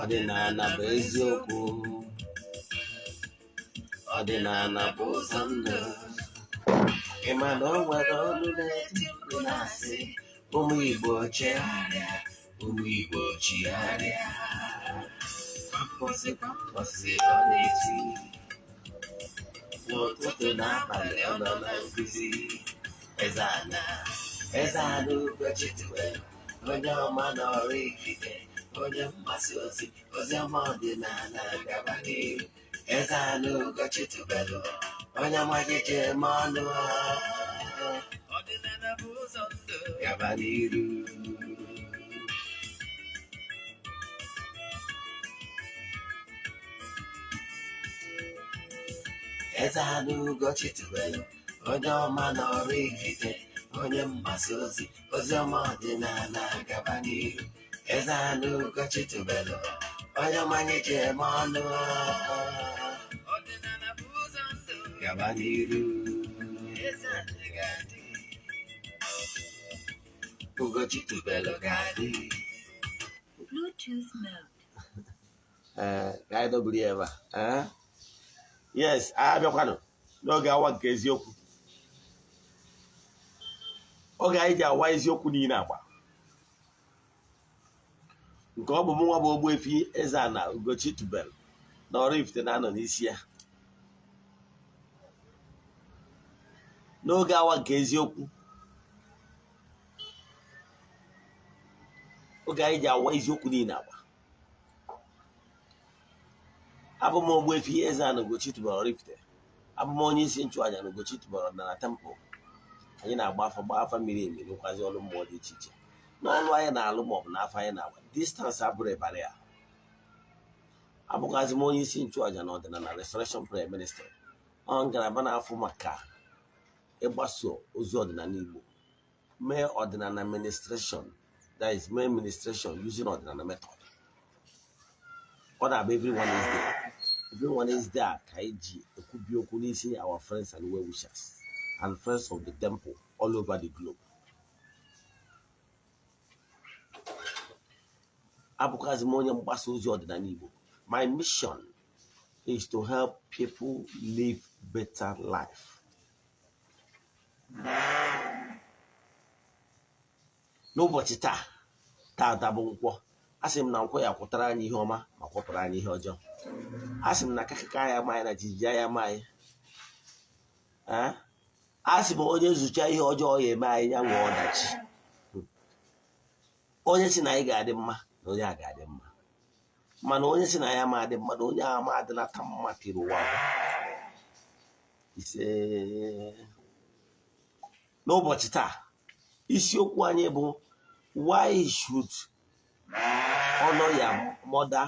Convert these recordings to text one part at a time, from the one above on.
Ọdịnala bụ eziokwu. Ọdịnala bụ ụzọ ndụ. Ị ma na o nwere olu na-eti mkpu na-asị, ụmụ Igbo chegharịa, ụmụ Igbo chigharịa. Kwa mbọsị kwa mbọsị ọ na-eti, n'ụtụtụ na abalị ọ nọ na nkụzi. Eze-Ana, Eze-Ana Ugochi tubelu, onye ọma na Oraifite, onye mgbasa ozi, ozi ọma ọdịnala gaba n'ihu. Eze-Ana Ugochi tubelu, onye ọma jeje eme ọnụ. Ọdịnala bụ ụzọ ndụ. Gaba n'iru. Eze-Ana Ugochi tubelu, onye ọma na Oraifite, onye mgbasa ozi, ozi ọma ọdịnala gaba n'iru. Eze-Ana Ugochi tubelu, onye ọma anyị ji eme ọnụ. Ọdịnala bụ ụzọ ndụ. Gaba n'iru. Eze-Ana ga-adị. Ugochi tubelu ga-adị. Bluetooth mode. Ee, ka anyị dobiri ya ebe a. Ee? Yes, abịakwanụ n'oge awa nke eziokwu, oge anyị ji awa eziokwu niile agba nke ọ bụ mụ nwa bụ Ogbuefi Eze-Ana Ugochi tubelu na Oraifite na-anọ n'isi ya. N'oge awa nke eziokwu, oge anyị ji awa eziokwu niile agba. Abụ m Ogbuefi Eze-Ana Ugochi tubelu Oraifite. Abụ m onye isi nchụaja na Ugochi tubelu ọdịnala temple. Anyị na-agba afa, gbaa afa miri emi, rụkwazi ọrụ mmụọ dị iche iche n'ọrụ anyị na-alụ maọbụ n'afọ anyị na-agba. Distance abụrụ ịbarị ya. Abụkwazi m onye isi nchụaja na ọdịnala Restoration Prayer Ministry, ọ ngalaba na-afụ maka ịgbaso ozi ọdịnala Igbo, mee ọdịnala ministration, that is, mee ministration using ọdịnala method. Ọ na-abụ every Wednesday, every Wednesday a ka anyị ji ekwubi okwu n'isi our friends and well wishers and friends of the temple all over the globe. Abụkwazi m onye mgbasa ozi ọdịnala Igbo. My mission is to help people live better life. N'ụbọchị taa, taata bụ nkwọ, a sị m na nkwọ ya kwụtara anyị ihe ọma ma kwọpụrụ anyị ihe ọjọọ. A sị m na akakaka ya ama anyị na jijiji ya ama anyị. A sị m onye zụcha ihe ọjọọ ya eme anyị, ya nwee ọdachi. Onye sị na anyị ga-adị mma na onye a ga-adị mma, mana onye sị na ya ama adị mma na onye ama adịnata mma tiri ụwa. Ise. N'ụbọchị taa, isiokwu anyị bụ why you should honor your mother,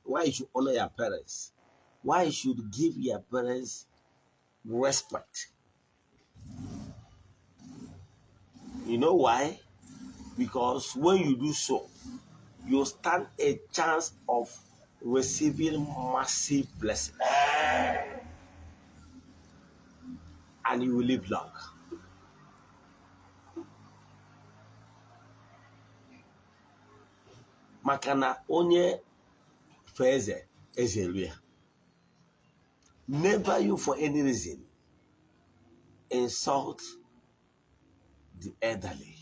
why you should honor your parents, why you should give your parents respect. You know why? Because when you do so, you stand a chance of receiving massive blessing and you will live long. Maka na onye fee eze, eze eru ya. Never you for any reason insult the elderly.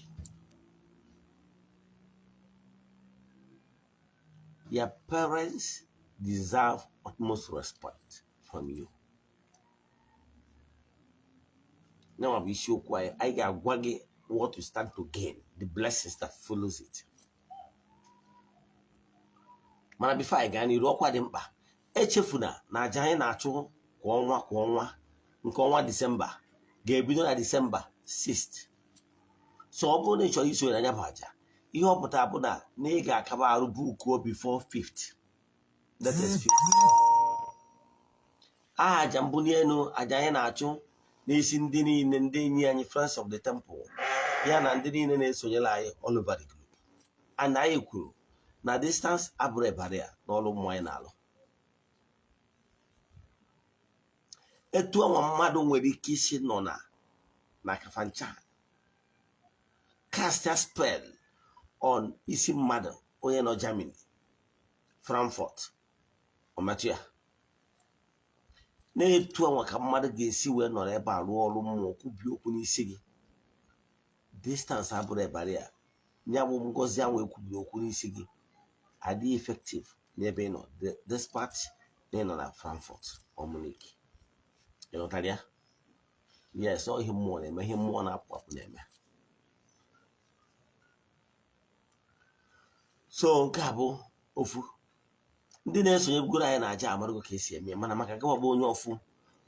Your parents deserve utmost respect from you. Nyawa bụ isiokwu anyị. Anyị ga-agwa gị what you stand to gain, the blessings that follows it. Mana before anyị gaa n'iru, ọkwa dị mkpa. Echefuna na aja anyị na-achụ kwa ọnwa kwa ọnwa, nke ọnwa Disemba ga-ebido na Disemba 6th. So ọ bụrụ na ị chọrọ isonye na ya bụ aja, ihe ọ pụtara bụ na ị ga-akaba arụ bookuo before 5th, that is 5th. Aha aja mbuli elu, aja anyị na-achụ n'isi ndị niile, ndị enyi anyị, friends of the temple, ya na ndị niile na-esonyere anyị all over the globe. And anyị kwuru na distance abụrụ barrier n'ọrụ mmụọ anyị na-alụ. Etu ọnwa mmadụ nwere ike isi nọ na Kafanchan cast a spell on isi mmadụ onye nọ Germany. Frankfurt, ọ metụ ya. Na-etu anwa ka mmadụ ga-esi wee nọrọ ebe a rụọ ọrụ mmụọ, kwubie okwu n'isi gị. Distance abụrụ barrier. Ya bụ ngozi ahụ ekwubiri okwu n'isi gị adị effective n'ebe ị nọ, despite na ị nọ na Frankfurt or Munich. Ị ghọtara ya? Yes, ọ ihe mmụọ na-eme, ihe mmụọ na-apụ apụ na-eme. So nke a bụ ofu ndị na-esonye bugoro anyị na aja amarago ka esi eme, mana maka gịwa bụ onye ọfụ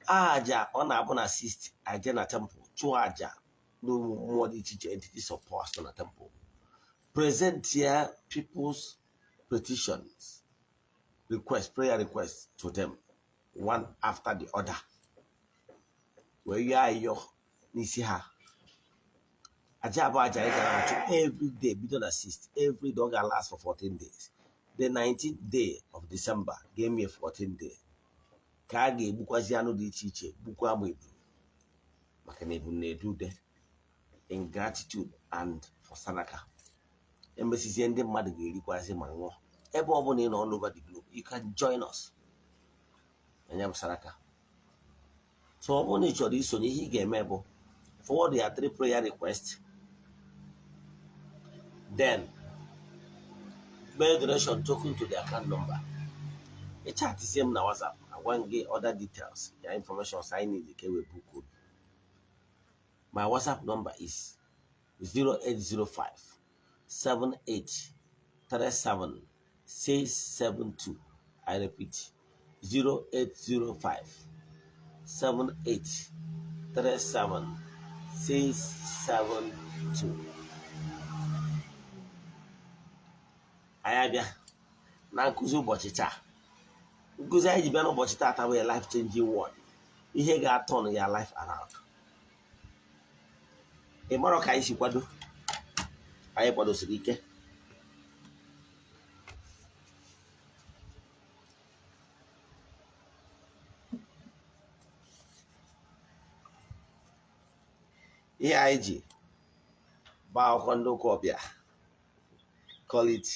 aja, ọ na-abụ na sist aja na temple chụọ aja n'ụmụ mmụọ dị iche iche, entities of powers nọ na temple, present ya people's petitions, request, prayer request to them one after the other, wee yọọ ayọ n'isi ha. Aja bụ aja anyị gara achụ every day bido na 6, every day. Ọ ga-last for 14 days. The 19th day of December ga-eme 14 day ka a ga-egbukwazi anụ dị iche iche, gbukwa ma ebu, maka na ebu na-edu ude in gratitude and for sadaka. Emesizie, ndị mmadụ ga-erikwazi ma ṅụọ. Ebe ọ bụla ị nọ all over the globe, you can join us. Anya bụ saraka. So ọ bụrụ na ị chọrọ isonye, ihe ị ga-eme bụ forward your three prayer request, then make donation token to the account number. Ị chatizie m na WhatsApp, agwa m gị other details ya, information I need ka e wee book. My WhatsApp number is 0805 78 37 672. I repeat, 0805 78 37 672. Anyị abịa na nkụzi ụbọchị taa. Nkụzi anyị ji bịa n'ụbọchị taa taa wee life changing word, ihe ga-aturn ya life around. Ị marọ ka anyị si kwado? Anyị kwadosiri ike. Ihe anyị ji gbaa akwụkwọ, ndị ụka ọbịa call it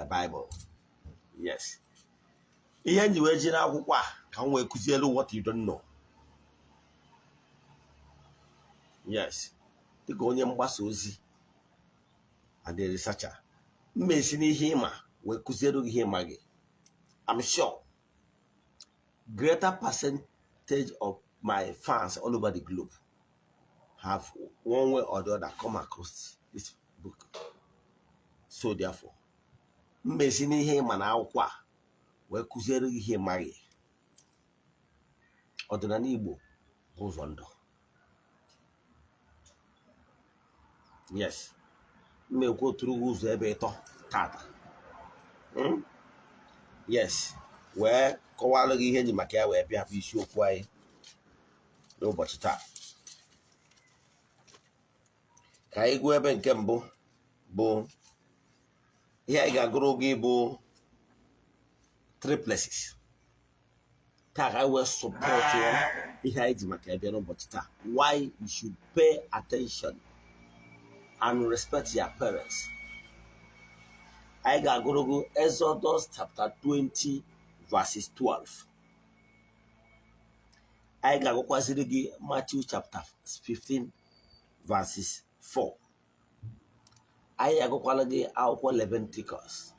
Bible. Yes, ihe m ji wee jiri akwụkwọ a ka m wee kụzielu what you don't know. Yes, dịka onye mgbasa ozi and a researcher, m esi n'ihe ịma wee kụziere gị ihe ịma gị. I'm sure greater percentage of my fans all over the globe have one way or the other come across this book. So therefore, m esi n'ihe ịma na akwụkwọ a wee kụziere gị ihe ịma gị. Ọdịnala Igbo bụ ụzọ ndụ. Yes, m ekwu oturu gị ụzọ ebe ịtọ tata. Yes, wee kọwara gị ihe nji maka ya wee bịa bụ isiokwu anyị n'ụbọchị taa. Ka anyị gụọ ebe nke mbụ bụ ihe anyị ga-agụrụ gị bụ three places taa, ka anyị wee support ya ihe anyị ji maka ya bịa n'ụbọchị taa: why you should pay attention and respect your parents. Anyị ga-agụrụ gị Exodus chapter 20 verses 12. Anyị ga-agụkwaziri gị Matthew chapter 15 verses 4. Anyị agụkwala gị akwụkwọ Leviticus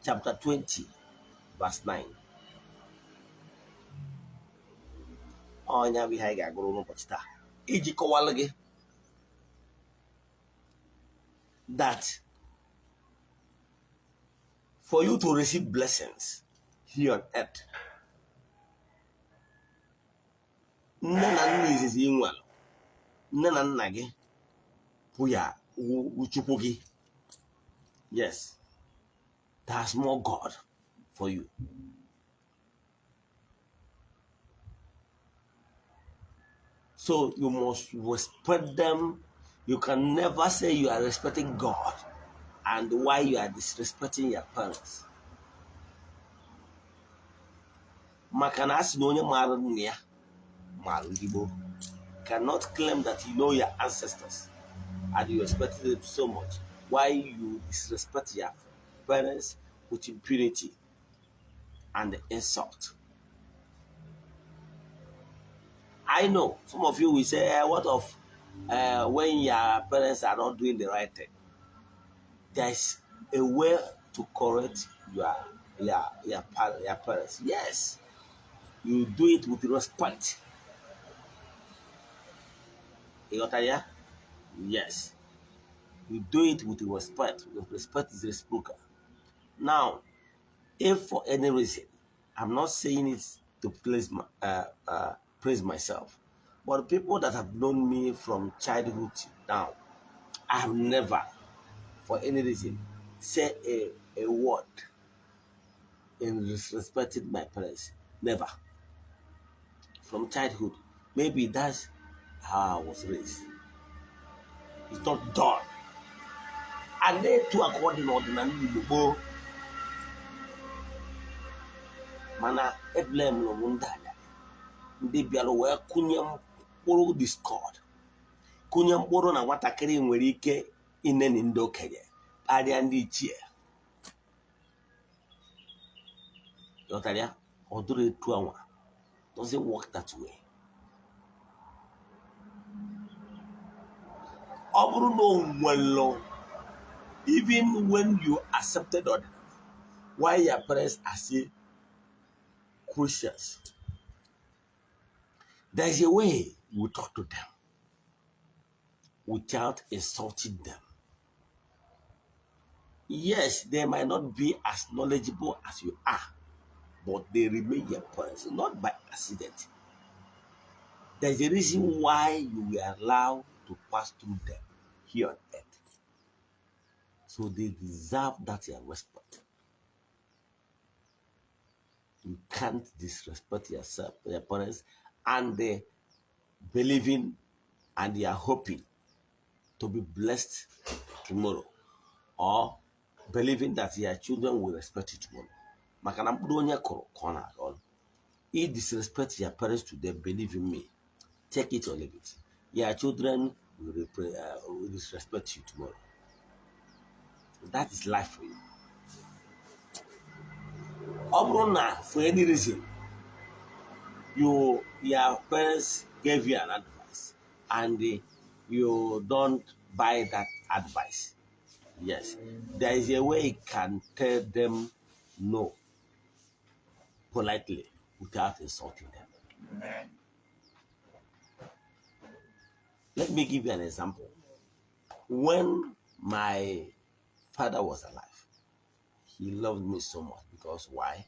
chapter 20 verse 9. Ọnya bụ ihe anyị ga-agụrụ n'ụbọchị taa iji kọwalụ gị that for you to receive blessings here on earth, nne na nna izizi ị nwere, nne na nna gị, bụ ya wu Chukwu gị. Yes, there's more God for you. So you must respect them. You can never say you are respecting God and why you are disrespecting your parents, maka na a sị na onye maara nna ya maara ndị gboo cannot claim that you know your ancestors and you respect them so much why you disrespect your parents. with impunity and insult. I know some of you will say, what of when your parents are not doing the right thing? There's a way to correct your parents. Yes, you do it with respect. You got that, yeah? Yes, you do it with respect. With respect is reciprocal. Now, if for any reason, I'm not saying it to praise myself, but people that have known me from childhood to now, I have never, for any reason, said a word in disrespecting my parents. Never. From childhood. Maybe that's how I was raised. It's not done. And they too according ọdịnala Igbo gboo mana eblem bụ ndị anya ndị bịara wee kụnye mkpụrụ discord, kụnye mkpụrụ na nwatakịrị nwere ike ineni ndị okenye kparịa ndị ichie. Ghọtara ya? Ọ dụrụ etu anwa. Doesn't work that way. Ọ bụrụ na o nwere, even when you accepted ọdịnala, why your parents are still Christians, there's a way we talk to them without insulting them. Yes, they might not be as knowledgeable as you are, but they remain your parents, not by accident. There's a reason why you were allowed to pass through them here on earth. So they deserve that your respect. You can't disrespect yourself, your parents, and they believing and they are hoping to be blessed tomorrow, or believing that your children will respect you tomorrow. Maka na mkpụrụ onye kụrụ ka ọ na-aghọ. If disrespect your parents today, believe in me, take it or leave it. Your children will disrespect you tomorrow. That is life for you. Ọ bụrụ na for any reason your parents gave you an advice and you don't buy that advice, yes, there is a way you can tell them no politely without insulting them. Let me give you an example. When my father was alive, he loved me so much because why?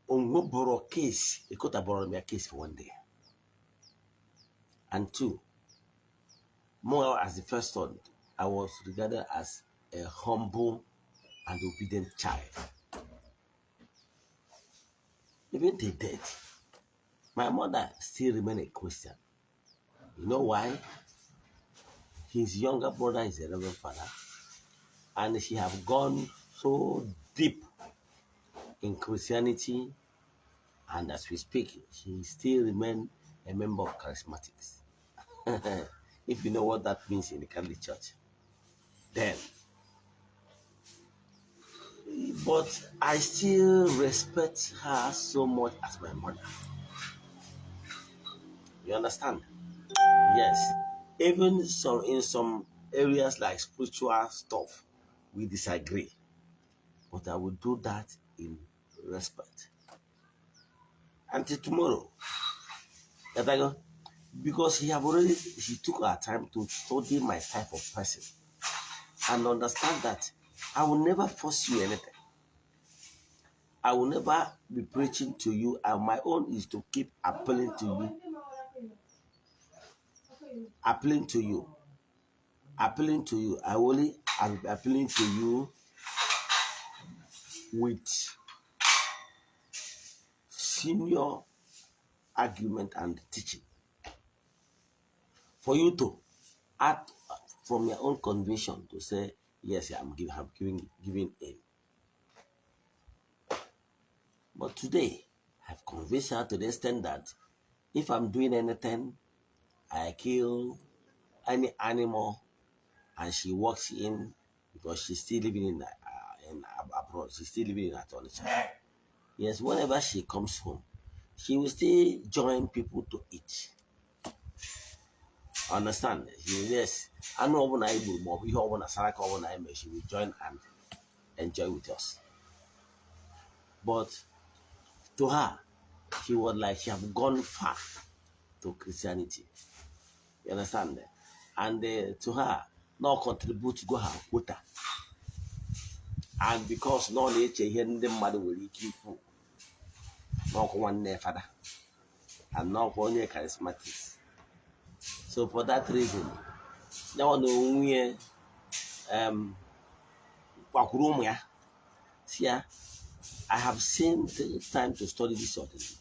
Onweboro case, he could have borrowed me a case for one day. And two, more as the first son, I was regarded as a humble and obedient child. Even till death, my mother still remained a Christian. You know why? His younger brother is a reverend father, and she have gone so deep in Christianity, and as we speak, she still remains a member of Charismatics. If you know what that means in the Catholic Church. Then, but I still respect her so much as my mother. You understand? Yes. Even so, in some areas like spiritual stuff, we disagree. But I will do that in respect. Until tomorrow. Because she took her time to study my type of person and understand that I will never force you anything. I will never be preaching to you, and my own is to keep appealing to you, appealing to you, appealing to you. I only am appealing to you with senior argument and teaching for you to act from your own conviction to say, yes, I'm giving in. But today, I've convinced her to the extent that if I'm doing anything, I kill any animal, and she walks in because she's still living in abroad. abroad. She's still living at Onitsha. Yes, whenever she comes home, she will still join people to eat. Understand? Yes, anụ ọbụla anyị gburu maọbụ ihe ọbụla saraka ọbụla anyị mere, she will join and enjoy with us. But to her, she was like she have gone far to Christianity. You understand? And to her, no contribute go her quota. And because na ọ na-eche ihe ndị mmadụ nwere ike ikwu n'ọkwa nwanne fada and n'ọkwa onye charismatics. So for that reason, ya nwa na onwe ya gwakwuru ụmụ ya si ya, "I have seen the time to study this ọdịnala.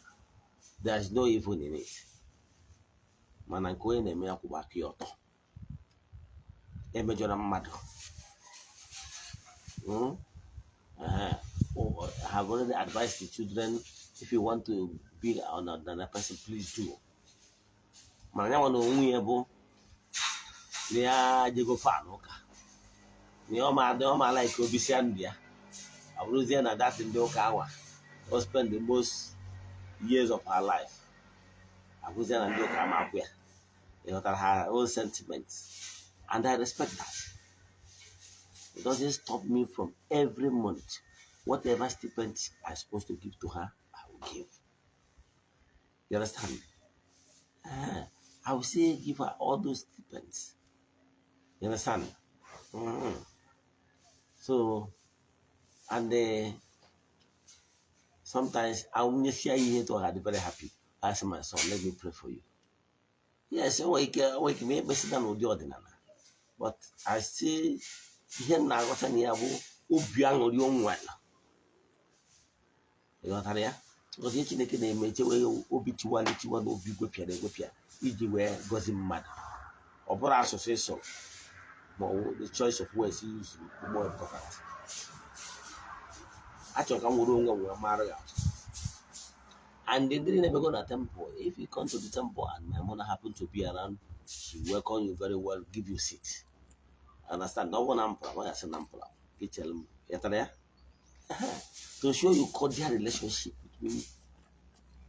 There is no evil in it. Mana nke onye na-eme ya kwụba aka ya ọtọ. Emejọrọ mmadụ." Oh, I have already advised the children, if you want to be another person, please do. Mana ya nwa na onwe ya bụ na ya jego fa n'ụka. Na ọ ma na ọ ma like obisia ndụ ya. Ọ bụrụzie na that ndị ụka anwa o spend the most years of her life. Abụzie na ndị ụka ama akwụ ya. Ị ghọtara her own sentiments. And I respect that. It doesn't stop me from every month, whatever stipend I'm supposed to give to her, I will give. You understand? Ah, I will say give her all those stipends. You understand? So, and sometimes I will share ihe to her, very happy. I say, "My son, let me pray for you." Yes, enwere ike ma ekpesịta n'ụdị ọdịnala. But I still, ihe m na-aghọta na ya bụ obi aṅụrị o nwere. Ị ghọtara ya? Because ihe Chineke na-eme echewe obi tiwara etiwa na obi gwepịara egwepịa iji wee gọzi mmadụ. Ọ bụrụ asụsụ ịsụ ma ọ bụ the choice of words you use bụ more important. Achọrọ ka m were onwe m wee mara ya atụ. And the ndị na-emego na temple, if you come to the temple and my mother happen to be around, she welcome you very well, give you seat. Understand? Ọ bụrụ na m pụrụ, ọ ya sị na m pụrụ, gị chere m. Ghọtara ya? To show you cordial relationship between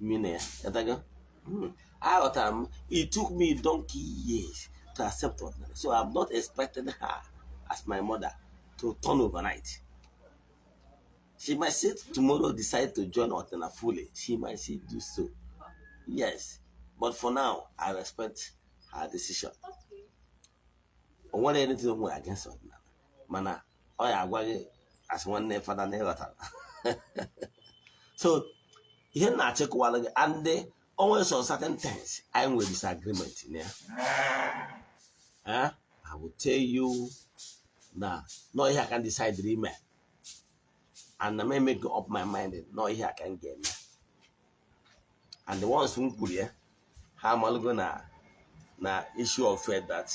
me na ya. Ghọtago? Aghọtara m, it took me donkey years to accept ọdịnala. So I'm not expecting her as my mother to turn overnight. She might say tomorrow decide to join ọdịnala fully. She might still do so. Yes. But for now, I respect her decision. O nwere anything o nwere against ọdịnala. Mana ọ ya agwa gị as nwanne fada na ịghọtara. So ihe m na-achịkọwara gị and o nwere some certain things anyị nwere disagreement in ya. Eh? I will tell you na no ihe I can decide ime. And I may make up my mind no ihe I can ga-eme. And the ones m kwuru ya, ha amalụgo na issue of faith that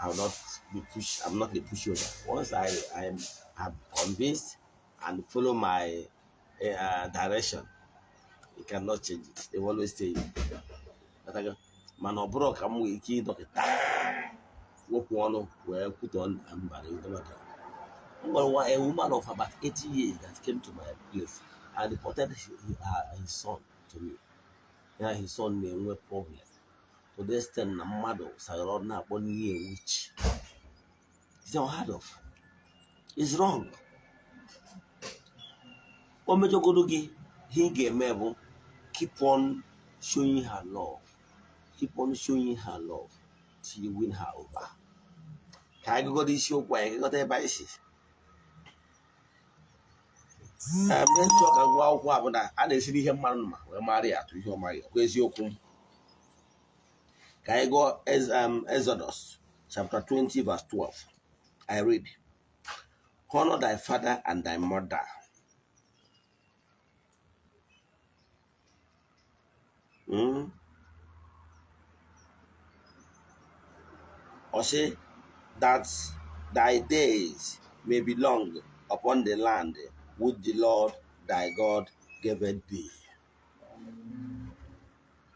I will not be push. I'm not a pushover. Once I am convinced and follow my direction, you cannot change it. They will always tell you. Mana ọ bụrụ ka m nwee ike ịdọkịta wepụ ọnụ wee kwutọ nna mba na ịdọkịta. Nwere a woman of about 80 years that came to my place and reported his son to me. Ya his son na-enwe problem to the extent na mmadụ sagara ọnụ na-akpọ n'ihe witch. It's unheard of. It's wrong. O mejọgoro gị, ihe ị ga-eme bụ keep on showing her love. Keep on showing her love till you win her over. Ka anyị gụgodo isiokwu anyị gụgodo ebe anyị si. Ihe nchọ ka gụọ akwụkwọ a bụ na a na-esiri ihe mmadụ ma wee mara ya atụ ihe ọ maghị ọkwa eziokwu. Ka anyị gụọ Exodus chapter 20 verse 12. I read, "Honor thy father and thy mother." Ọ sị, "That thy days may be long upon the land which the Lord thy God giveth thee."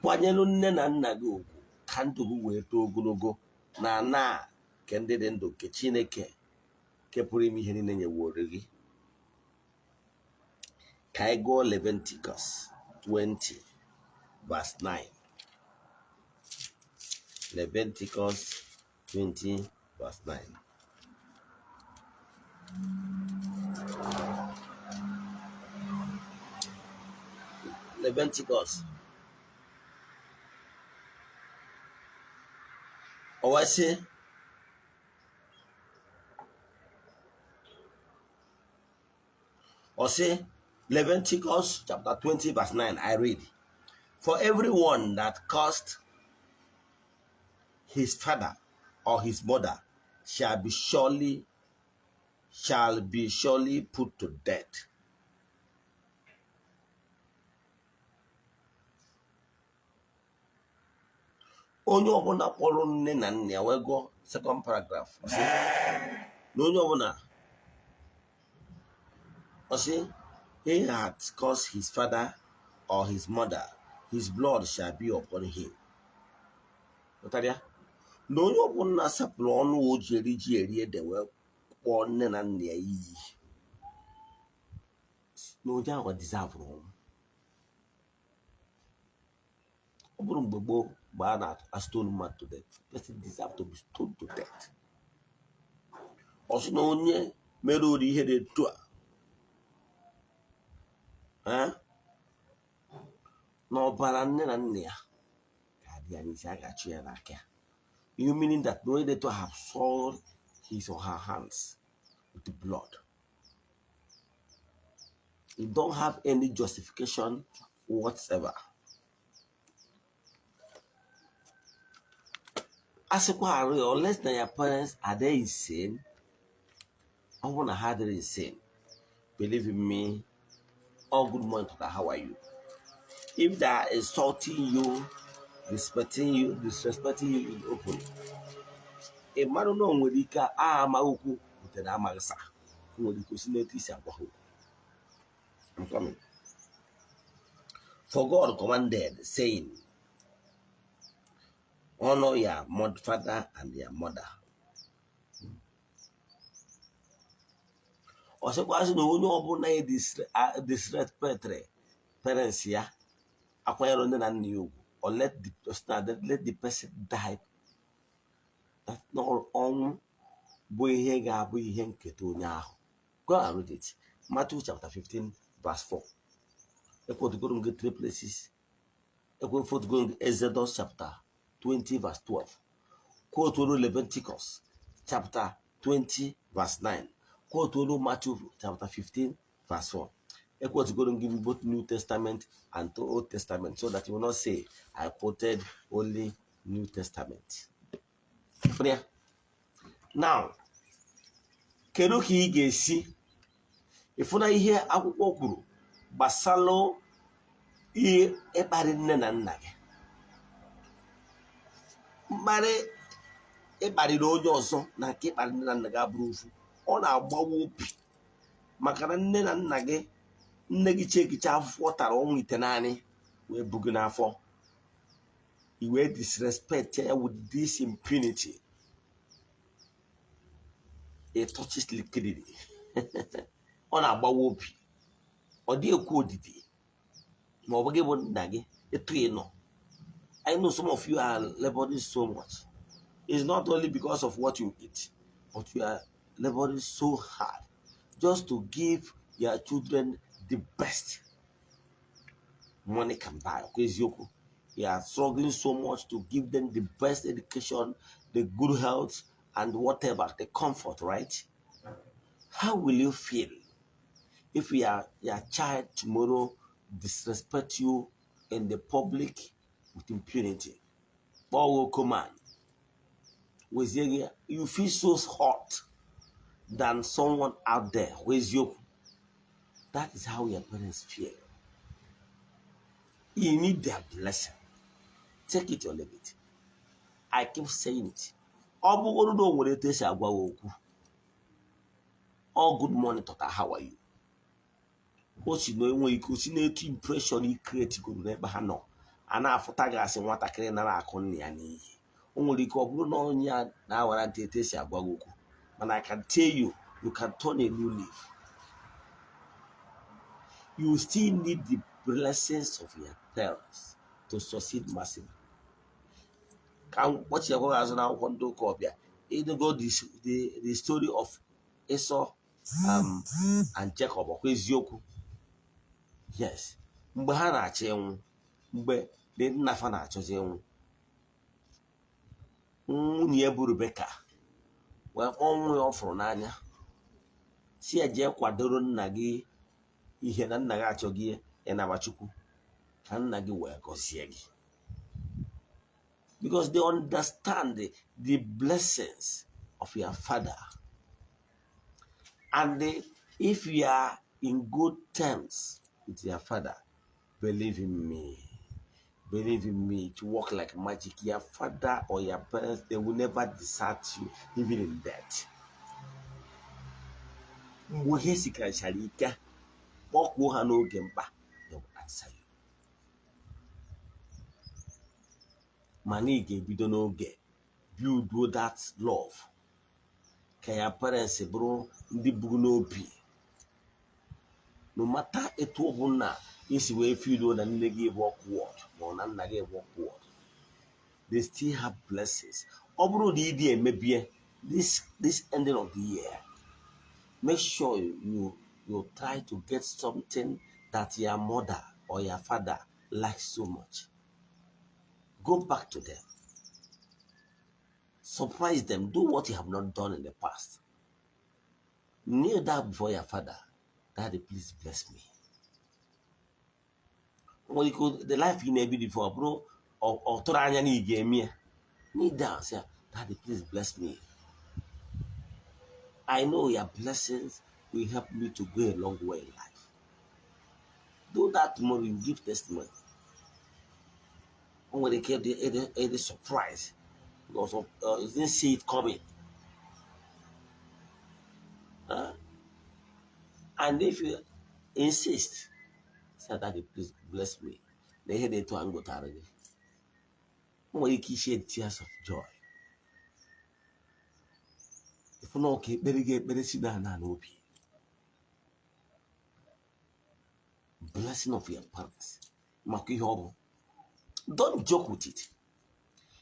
Kwanyelu nne na nna gị ugwu ka ndụ gị wee too ogologo na ana nke ndị dị ndụ nke Chineke nke pụrụ ime ihe niile nyeworo gị. Ka anyị gụọ Leviticus 20 verse 9. Leviticus 20 verse 9. Leviticus. O wee sị, ọ sị, Leviticus chapter 20 verse 9, I read, "For everyone that cursed his father or his mother shall be surely put to death." Onye ọbụla kpọrọ nne na nna ya, wee gụọ second paragraph, ọ sị na onye ọbụla, ọ sị, "He had cursed his father or his mother, his blood shall be upon him." Pụtara ya na onye ọbụla sapụrụ ọnụ o ji eri ji eri ede wee kpọọ nne na nna ya iyi, na onye ahụ deserve ọnwụ. Ọ bụrụ mgbe gboo, mgbe a na-stone mmadụ to death, person deserve to be stoned to death. Ọ sị na onye mere ori ihe dị etu a, eh, na ọbara nne na nna ya ga-adị ya n'isi, a ga-achụ ya n'aka ya. You meaning that no onye dị etu a have soiled his or her hands with the blood. You don't have any justification whatsoever. A sịkwa arụ ya, unless na your parents are they insane. Ọ bụrụ na ha adịrị insane, believe in me, all good morning to how are you. If they are insulting you, respecting you, disrespecting you in open, ị marụ na o nwere ike a amaghị okwu butere amaghị sa. O nwere ike osi n'etu isi agwa ha okwu. I'm coming. "For God commanded, saying, 'Honor your father and your mother.'" Ọ sịkwasị na onye ọbụla ya disrespectịrị parents ya, akwanyere nne na nna ya ugwu, or let the person die. That na ọnwụ bụ ihe ga-abụ ihe nketa onye ahụ. Go and read it. Matthew chapter 15 verse 4. Ekwotugoro m gị three places. Ekwotugoro m gị Exodus chapter 20 verse 12. Quote Leviticus chapter 20 verse 9. Quote Matthew chapter 15 verse 4. Ekwotugoro m gị both New Testament and Old Testament so that you will not say I quoted only New Testament. Fụrụ ya? Now, kedu ka ị ga-esi ịfụna ihe akwụkwọ kwuru gbasalụ ihe ịkparị nne na nna gị? Mkparị ịkparịrị onye ọzọ na nke ịkparị nne na nna gị abụrụ ofu. Ọ na-agbawa obi, maka na nne na nna gị, nne gị chekicha afụfụ ọ tara ọnwa ite naanị wee bu gị n'afọ, i wee disrespect ya with this impunity. It touches liquidity. Ọ na-agbawa obi, ọ dị ekwu odidi ma ọ bụ gị bụ nna gị etu ị nọ. I know some of you are laboring so much. It's not only because of what you eat, but you are laboring so hard just to give your children the best money can buy. Okay, eziokwu. You are struggling so much to give them the best education, the good health, and whatever, the comfort, right? How will you feel if your child tomorrow disrespect you in the public with impunity? Kpọọ command. Wezie gị, you feel so hot than someone out there. Weziokwu. That is how your parents feel. You need their blessing. Take it or leave it. I keep saying it. Ọ bụgoro na o nwere etu esi agwa gị okwu. All good morning, tata, how are you? O si na enweghị ike o si n'etu impression i create goro n'ebe ha nọ. A na-afụta gị asị nwatakịrị nara akụ nna ya n'iyi. O nwere ike ọ bụrụ na onye a na-awara ntị etu esi agwa gị okwu. Mana I can tell you, you can turn a new leaf. You still need the blessings of your parents to succeed massively. Ka m kpọchiakwa gị azụ n'akwụkwọ ndị ụka ọbịa, ịnụgo the story of Esau and Jacob. Ọkwa eziokwu? Yes. Mgbe ha na-achọ ịnwụ, mgbe ndị nna fa na-achọzi ịnwụ, nwunye ya bụ Rebeka wee kpọọ nwa ya ọ fụrụ n'anya, si ya jee kwadoro nna gị ihe, na nna gị achọghị ịnaba Chukwu, ka nna gị wee gọzie gị, because they understand the blessings of your father. And if you are in good terms with your father, believe in me, believe in me, it work like magic. Your father or your parents, they will never desert you, even in death. Mgbe ihe sikarịchara ike, kpọkuo ha n'oge mkpa, they will answer you. Mana ị ga-ebido n'oge build that love, ka ya parents bụrụ ndị buru n'obi. No matter etu ọbụla isi wee feel na nne gị bụ awkward ma ọ na nna gị bụ awkward, they still have blessings. Ọ bụrụ na ị dị emebie this ending of the year, make sure you try to get something that your mother or your father likes so much. Go back to them, surprise them, do what you have not done in the past. Kneel down before your father: "Daddy, please bless me." Nwere ike the life ị na-ebi before bụrụ ọ tụrụ anya na ị ga-eme ya. Kneel down, say, "Daddy, please bless me. I know your blessings will help me to go a long way in life." Do that tomorrow, you give testimony. O nwere ike ịdị surprise because of you didn't see it coming. Huh? And if you insist, say, "Daddy, please bless me," na ihe dị etu a m gotara gị, o nwere ike shed tears of joy. Ịfụ na ọka ekpere gị ekpere si na n'obi. Blessing of your parents, maka ihe ọ bụ, don't joke with it.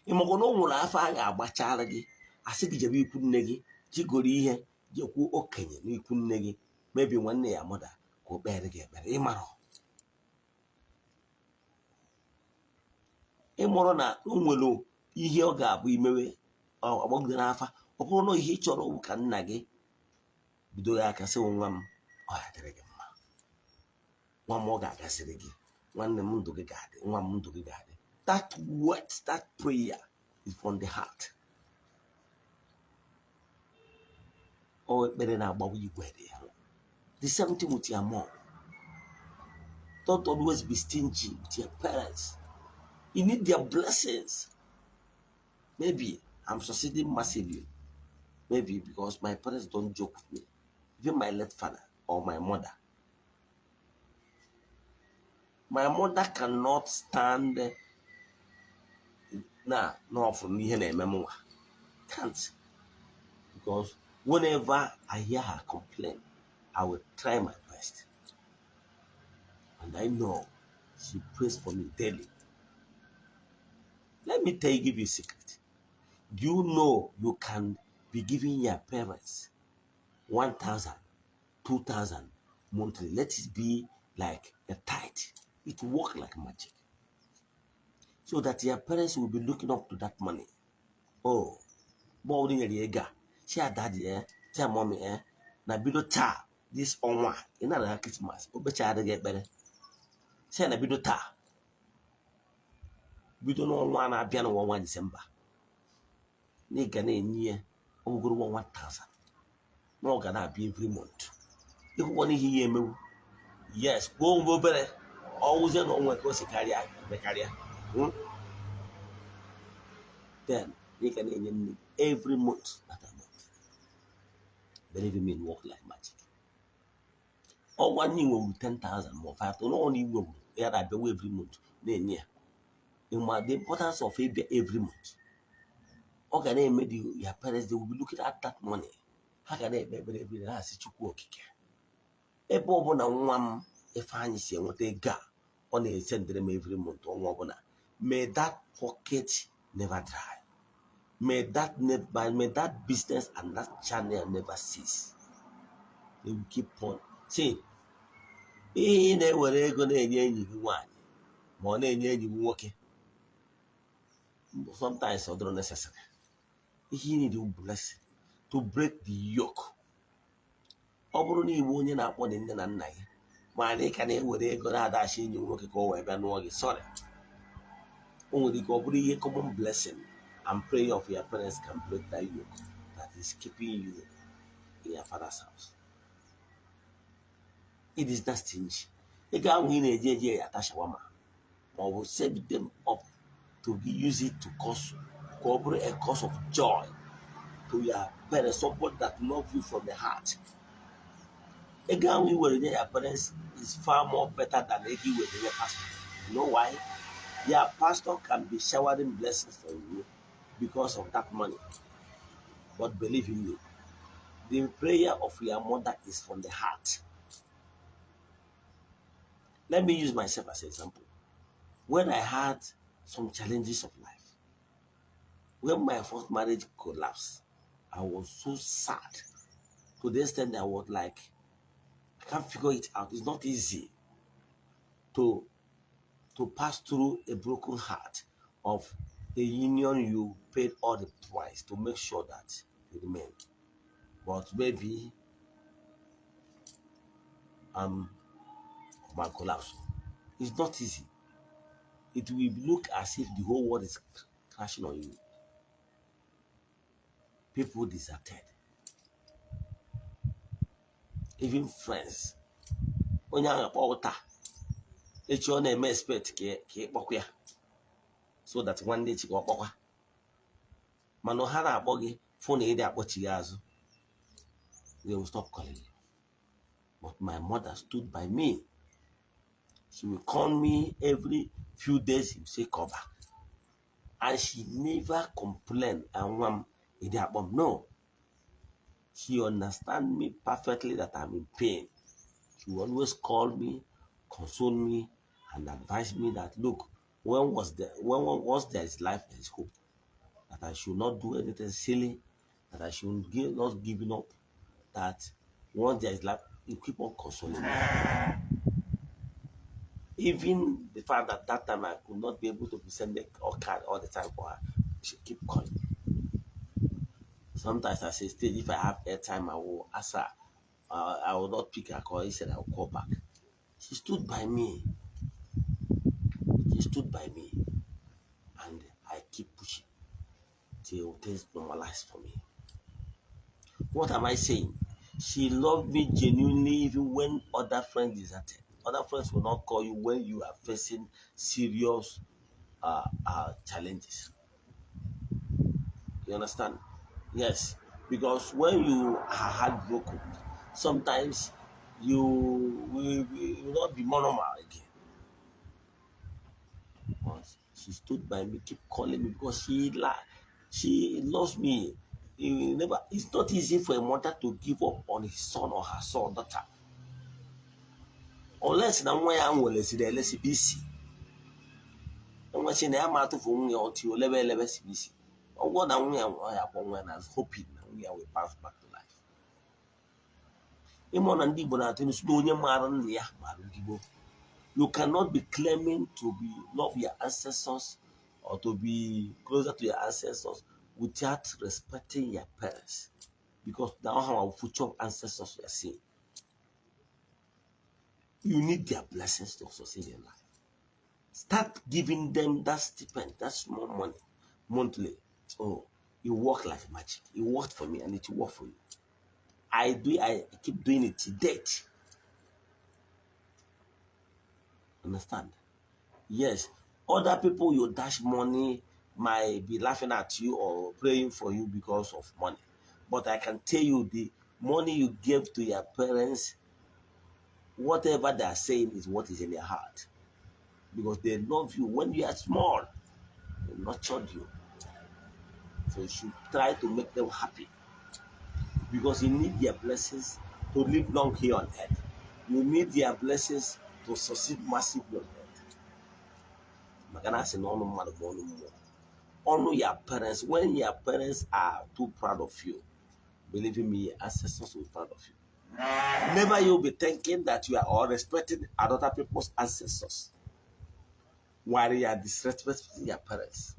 Ị makwa na o nwere afọ a ga-agbachara gị, asị gị jebe ikwu nne gị, jigoro ihe jekwuo okenye n'ikwu nne gị, mebi nwanne ya mụda, ka o kpere gị ekpere. Ịmara ịmụrụ na o nwere ihe ọ ga-abụ imewe agbagide n'afa. Ọ bụrụ na ihe ị chọrọ bụ ka nna gị bido ya aka, sị, "Nwa m, ọ ya dịrị gị mma. Nwa m, ọ ga-agasịrị gị. Nwanne m, ndụ gị ga-adị. Nwa m, ndụ gị ga-adị." That word, that prayer is from the heart. Ọ ekpere na-agbawa igwe dị ya. The same thing with your mom. Don't always be stingy with your parents. You need their blessings. Maybe I'm succeeding massively, maybe because my parents don't joke with me. Even my late father or my mother, my mother cannot stand na n'ọfụ n'ihe na-eme m nwa. Can't, because whenever I hear her complain, I will try my best, and I know she prays for me daily. Let me tell you, give you a secret. Do you know you can be giving your parents 1,000, 2,000 monthly? Let it be like a tithe. It work like magic, so that your parents will be looking up to that money. Oh, mgbe ọbụla i nyere ya ego a, si ya, "Daddy, si ya, mommy, na bido taa, this ọnwa a, ị nara ha Christmas," o kpechara gị ekpere, si ya na bido taa, bido n'ọnwa a na-abịa, n'ọnwa ọnwa Disemba, na ị ga na-enye ya ọgụgụrụ 1,000, na ọ ga na-abịa every month. Ịkwụkwọ n'ihe ya emewu. Yes, kwuo mgbe obere ọwụzie na onwe ka o si karịa emekarịa. Then ị ga na-enye nne every month that amount. Believe me, it work like magic. Ọgwa ndị nwewuru 10,000 ma ọ 5,000 n'ọnụ igwe ya na-abịawa every month, na-enye ya. Ịma the importance of ịbịa every month? Ọ ga na-eme the your parents, they will be looking at that money. Ha ga na-ekpe ekpere every day, na-asị, "Chukwu Okike, ebe ọbụla nwa m Ifeanyị si enweta ego a ọ na-esendịrị m every month, ọnwa ọbụla, may that pocket never dry. May that business and that channel never cease. They will keep on. See, ihe ị na-ewere ego na-enye enyi gị nwaanyị ma ọ na-enye enyi gị nwoke, sometimes ọ dịrọ necessary. Ihe ị need is blessing to break the yoke. Ọ bụrụ na iwu onye na-akpọ dị nne na nna gị, ma na ị ka na-ewere ego na-adachi enyi nwoke ka o wee bịa nụọ gị, sorry, o nwere ike ọ bụrụ ihe common blessing and prayer of your parents can break that yoke that is keeping you in your father's house. It is that stingy. Ego ahụ ị na-eji eji ya ata shawarma ma ọ bụ save them up to be use it to cause, ka ọ bụrụ a cause of joy to your parents, somebody that love you from the heart. Ego ahụ i were nye your parents is far more better than ego i were nye pastor. You know why? Your pastor can be showering blessings on you because of that money, but believe in me, the prayer of your mother is from the heart. Let me use myself as an example. When I had some challenges of life, when my first marriage collapsed, I was so sad to the extent that I was like, I can't figure it out. It's not easy to pass through a broken heart of a union you paid all the price to make sure that it remained. But maybe my collapse. It's not easy. It will look as if the whole world is crashing on you. People deserted. Even friends. Onye ahụ akpọ taa, echi ọ na-eme expect ka ị kpọkwa ya so that nwanne echi ka ọ kpọkwa, mana ha na-akpọ gị fụ na ịdị akpọchi gị azụ, they will stop calling you. But my mother stood by me. She will call me every few days. She will say, "Come back," and she never complain and nwa m ịdị akpọ m. No, she understand me perfectly that I'm in pain. She will always call me, console me and advise me that, look, when once there is life, there is hope, that I should not do anything silly, that I should give, not giving up, that once there is life, you keep on consoling me. Even the fact that that time I could not be able to be sending or card all the time for her, she keep calling. Sometimes I say, stage, if I have airtime, I will ask her. I will not pick her call. Instead, I will call back. She stood by me. She stood by me. And I keep pushing till things normalize for me. What am I saying? She loved me genuinely even when other friends deserted. Other friends will not call you when you are facing serious challenges. You understand? Yes, because when you are heartbroken, sometimes you will not be more normal again. But she stood by me, keep calling me because she loves me. You never, it's not easy for a mother to give up on his son or her son, daughter. Unless na nwa ya nwere siri elesibe isi. Nwa si na ya ma atụfu nwa ya ọtị olebe elebe sibe isi. Ọ bụrụ na nwa ya ọ ya akpọ nwa ya na hoping na nwa ya will bounce back to life. Ịmụ na ndị Igbo na-atụ ilu sị na onye maara nna ya maara ndị gboo. You cannot be claiming to be love your ancestors or to be closer to your ancestors without respecting your parents, because now our future ancestors you are seeing. You need their blessings to succeed in life. Start giving them that stipend, that small money monthly. Oh, it work like magic. It worked for me and it will work for you. I do, I keep doing it to date. Understand? Yes. Other people you dash money might be laughing at you or praying for you because of money. But I can tell you, the money you give to your parents, whatever they are saying is what is in their heart. Because they love you when you are small. They nurtured you. So you should try to make them happy. Because you need their blessings to live long here on earth. You need their blessings to succeed massively on earth. Maka na asị na ọnụ mmadụ bụ ọnụ mmụọ. Honor your parents. When your parents are too proud of you, believe in me, your ancestors will be proud of you. Never you be thinking that you are all respecting other people's ancestors while you are disrespecting your parents.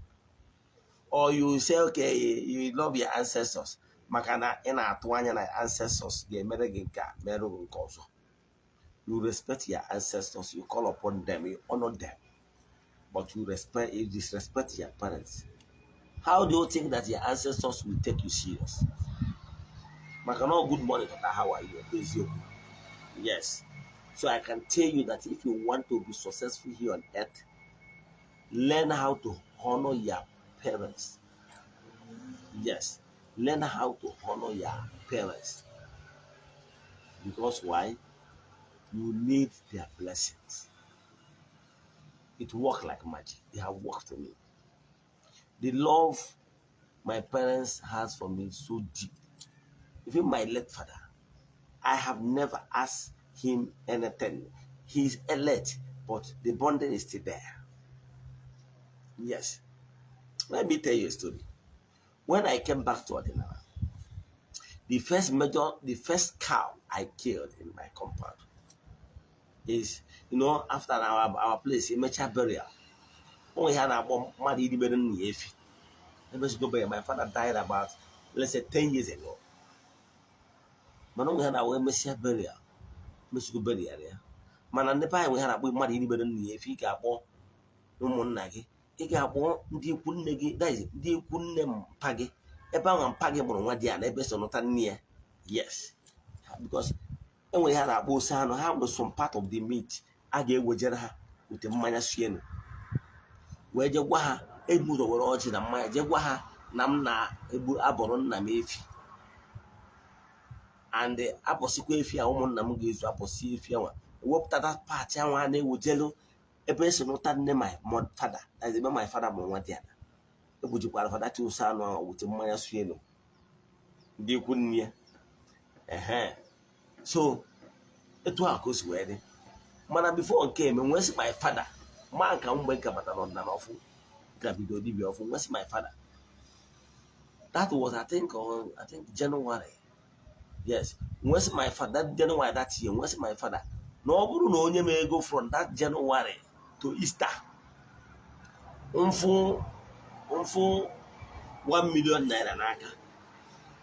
Or you say, okay, you love your ancestors, maka na ị na-atụ anya na ancestors ga-emere gị nke a, mere gị nke ọzọ. You respect your ancestors, you call upon them, you honor them, but you disrespect your parents. How do you think that your ancestors will take you serious? Maka na good morning, tata, how are you? Eziokwu. Yes. So I can tell you that if you want to be successful here on earth, learn how to honor your parents. Yes. Learn how to honor your parents. Because why? You need their blessings. It worked like magic. They have worked for me. The love my parents has for me is so deep. Even my late father, I have never asked him anything. He's late, but the bonding is still there. Yes. Let me tell you a story. When I came back to Ọdịnala, the first cow I killed in my compound is, after our place, emecha burial. Only had a mmadụ iribere nna ya efi. Emesigo burial. My father died about, let's say, 10 years ago. Mana onwe ha na-awụ emesịa burial, emesigo burial ya. Mana ndị be anyị nwe ha na-akpọ mmadụ iribere nna ya efi, ị ga-akpọ ụmụnna gị, ị ga-akpọ ndị ikwu nne gị, that is, ndị ikwu nne mpa gị, ebe ahụ mpa gị mụrụ nwa di ya na ebe so nụta nne ya. Yes, because enwere ihe a na-akpọ ose anụ. Ha nwere some part of the meat a ga-ewejere ha ute mmanya sienu wee je gwa ha. Ebu ụzọ were ọjị na mmanya jee gwa ha na m na-egbu abọrọ nna m efi, and abọsịkwa efi a, ụmụnna m ga-ezu abọsị efi anwa, ewepụta that part anwa a na-ewejelu ebe esi nụta nne my father, that is, ebe my father mụrụ nwa di ya. Egbujikwara fada ti ose anụ ahụ wute mmanya sienu ndị ikwu nne ya. Ehe, so etu a ka o si wee dị. Mana before nke eme, nwee sị my father ma nka mgbe nka batara n'ọdịnala ọfụ, ka bido dibịa ọfụ, nwee sị my father, that was I think January, yes, nwee sị my father that January that year, nwee sị my father na ọ bụrụ na onye m ego from that January to Easter, mfụ mfụ 1 million naira n'aka,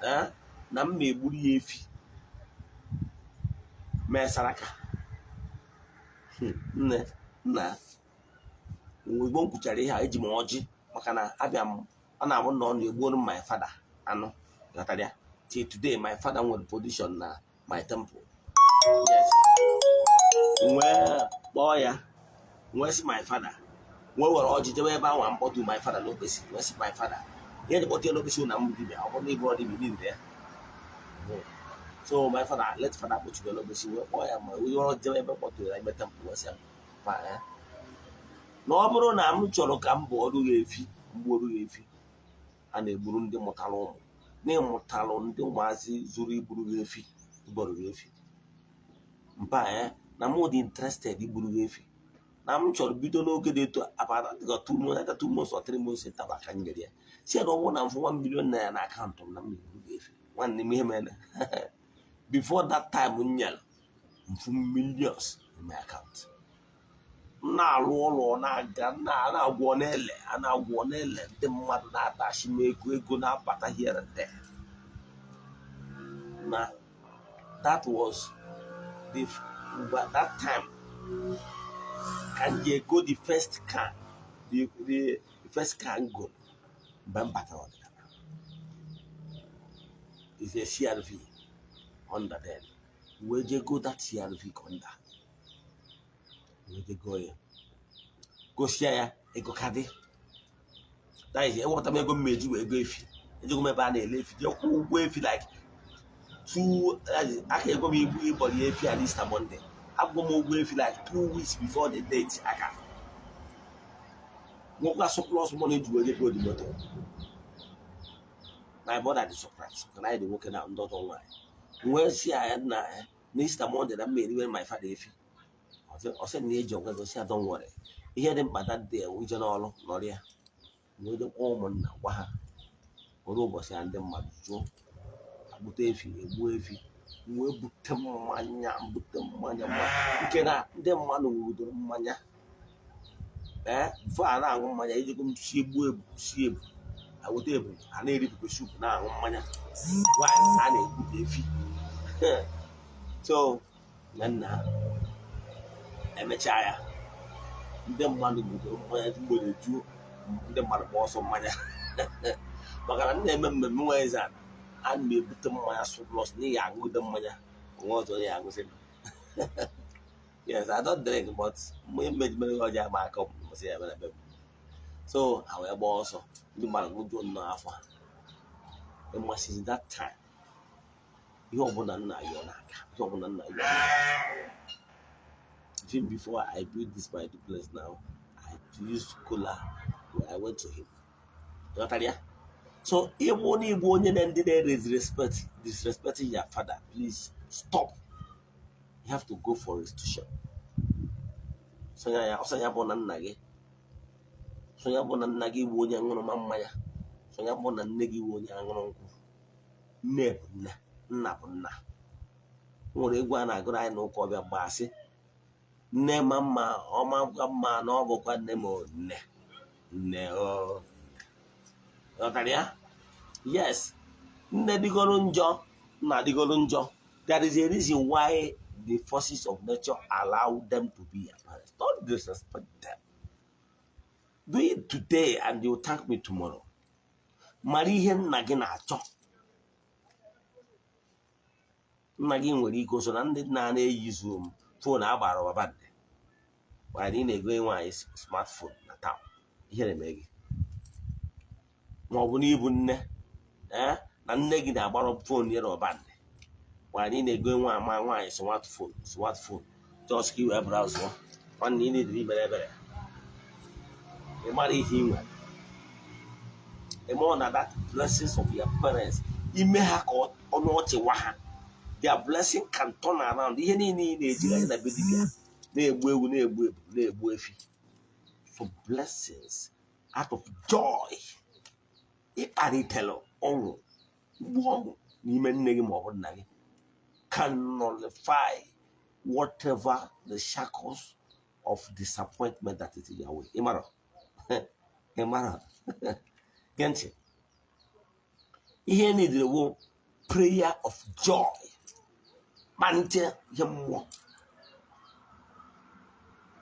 eh, na m ma-egburu ya efi mee saraka. Nne nna, ozugbo m kwuchara ihe a, eji m ọjị, maka na abịa m, ọ na-abụ na ọ na-egbuoro m my father anụ, ghọtara ya? Till today, my father nwere position na my temple. Yes, wee kpọọ ya, wee sị my father, wee were ọjị jebe ebe ahụ mkpọtụ my father n'okpesi, wee sị my father ihe ji kpọtụ ya n'okpesi na m dibịa, ọ bụrụ na ịbụ dibịa niile ya. So my father, late father, kpọtụrụ ya n'okpesi, wee kpọọ ya, ma wee were ọjị jebe ebe mkpọtụ ya ebe temple, wee sị ya, "Pa, eh, na ọ bụrụ na m chọrọ ka m bụọrụ ya efi, mgbuoru ya efi a na-egburu ndị mụtara ụmụ, na ịmụtalụ ndị ụmụazị zuru igburu ya efi, igboro ya efi, mpa ya, na mụ dị interested igburu ya efi, na m chọrọ bido n'oge dị etu about 2 months, either 2 months or 3 months interval ka m nyere ya, si ya na ọ bụrụ na m fụ 1 million naira na akaụntụ m, na m na-egburu ya efi." Nwanne m, ihe mere before that time m nyere m fụ millions in my account, m na-arụ ọrụ, ọ na-aga, na-agwọ na-ele, a na-agwọ na-ele, ndị mmadụ na-atachi m ego, ego na-abata here and there. Na that was the that time ka m ji ego the first car, the first car m goro mgbe m batara ọdịnala is a CRV Honda. Then wee jee go that CRV Honda, wee jee go ya, gosia ya ego ka dị. That is, ewepụta m ego m eji wee go efi, ejego m ebe a na-ele efi, jee kwụọ ụgwọ efi like two, that is, aka ego m ibu ịbọrọ ya efi at Easter Monday, akwụkwọ m ụgwọ efi like 2 weeks before the date, aka nwekwa surplus money eji wee go the motor. My brother dị surprise maka na anyị dị nwoke na ndị ọzọ nwaanyị, wee si ya na Na Easter Monday na mma eriwe my father efi. Ọ sị na eji ọgwa gosi ya, don't worry, ihe dị mkpa that day wụ ije n'ọrụ nọrọ ya na onye kpọọ ụmụnna gwa ha oru ụbọchị ya. Ndị mmadụ jụọ agbute efi, egbuo efi, wee bute mmanya, bute mmanya nke na ndị mmadụ nwudoro mmanya. Ee, before a na-aṅụ mmanya, ejikwa m si egbu ebu, si ebu, awụta ebu, a na-eripụkwa soup, na-aṅụ mmanya while a na-egbute efi. So na nna emechaa ya, ndị mmadụ gbudoro mmanya mgbede juo, ndị mmadụ gba ọsọ mmanya, maka na m na-eme mmemme nwa eze a, a na m ebute mmanya surplus n'ihi aṅụgide mmanya onwe ọzọ ya aṅụsị. Yes, I don't drink, but mgbe mmejimere ọja ama aka ọmụmụ ya mere be m. So ha wee gbaa ọsọ, ndị mmadụ ṅụjuo nnọọ afọ ha. Ịmasịzi that time, ihe ọbụla nna ayọ n'aka, ihe ọbụla nna ayọ n'aka. Even before I built this my duplex now, I used kola when I went to him. Ghọtara ya? So ịbụ na ịbụ onye na ndị na-disrespect, disrespecting your father, please stop. You have to go for restitution. Sonye ya, ọsọ ya bụ na nna gị, sonye bụ na nna gị bụ onye aṅụrụma mmanya, sonye bụ na nne gị bụ onye aṅụrụ nkwụ. Nne bụ nne, nna bụ nna. O nwere egwu a na-agụrụ anyị n'ụka ọbịa mgbe asị nne ma mma ọma gwa mma na ọ bụkwa nne m o, nne nne o. Ghọtara ya? Yes, nne dịgoro njọ, nna dịgoro njọ, there is a reason why the forces of nature allow them to be your parents. Don't disrespect them. Do it today and you thank me tomorrow. Mara ihe nna gị na-achọ. Nna gị nwere ike so na ndị nna na-eyi zoom phone agbara ọbabandị mana ị na-ego nwaanyị smartphone na taa, ihere mee gị. Ma ọ bụ na ịbụ nne, ee, na nne gị na-agbara phone ya n'ọbandị mana ị na-ego nwa ama nwaanyị smartphone, smartphone just ka i wee browse. Nwanne, ị na-ediri imere ebere. Ị mara ihe ị nwere, ị mara na that blessings of your parents, ime ha ka ọnụ ọchị wa ha, their blessing can turn around. Ihe niile ị na-eji anya na be dibịa na-egbu ewu, na-egbu ebu, na-egbu efi for blessings, out of joy, ịkpalitere ọṅụ, mgbu ọṅụ n'ime nne gị ma ọ bụ nna gị can nullify whatever the shackles of disappointment that is in your way. Ị mara, ị mara. Gee ntị, ihe niile wo prayer of joy, kpalite ihe mmụọ.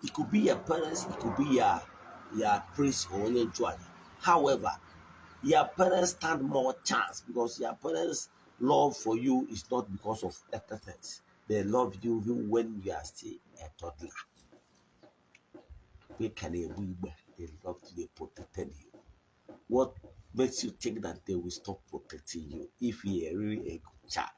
It could be your parents, it could be your priest or onye nchụaja. However, your parents stand more chance because your parents' love for you is not because of other things. They love you even when you are still a toddler. They can they love you, they protected you. What makes you think that they will stop protecting you if you are really a good child?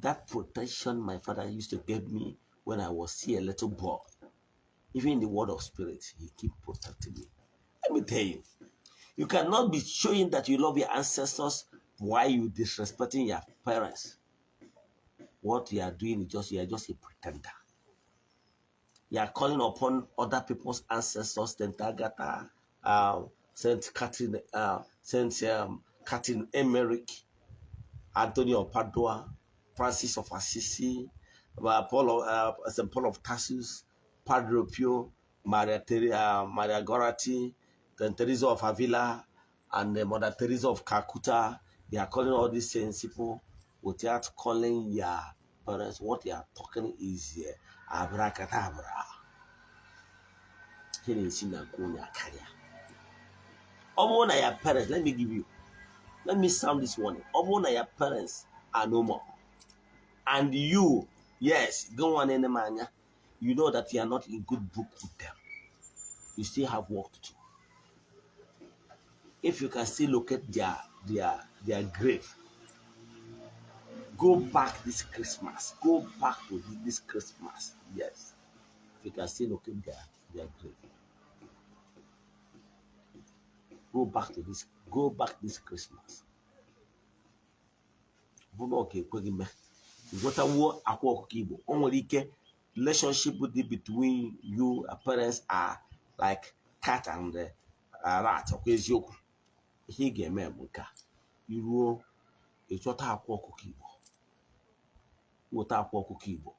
That protection my father used to give me when I was still a little boy, even in the world of spirit, he keep protecting me. Let me tell you, you cannot be showing that you love your ancestors while you disrespecting your parents. What you are doing is just, you are just a pretender. You are calling upon other people's ancestors, Saint Agatha, Saint Catherine, Saint Catherine Emmerich, Anthony of Padua, Francis of Assisi, Saint Paul of Tarsus, Padre Pio, Maria Goretti, then Teresa of Avila, and Mother Teresa of Calcutta. They are calling all these saints people without calling your parents. What they are talking is abracadabra. Ihe na-esi na nke onye akarịa. Ọ bụrụ na your parents, let me give you, let me sound this warning. Ọ bụrụ na your parents are no more, and you, yes, go on in the anya, you know that you are not in good book with them. You still have work to do. If you can still locate their grave, go back this Christmas. Go back to this Christmas. Yes. If you can still locate their grave. Go back to this, go back this Christmas. Bụ na ọ ka ekweghị mee, ịgwọtawuo akwa ọkụkọ Igbo. O nwere ike relationship dị between you and parents are like cat and rat. Ọkwa eziokwu? Ihe ị ga-eme bụ nke a: iruo, ịchọta akwa ọkụkọ Igbo, weta akwa ọkụkọ Igbo,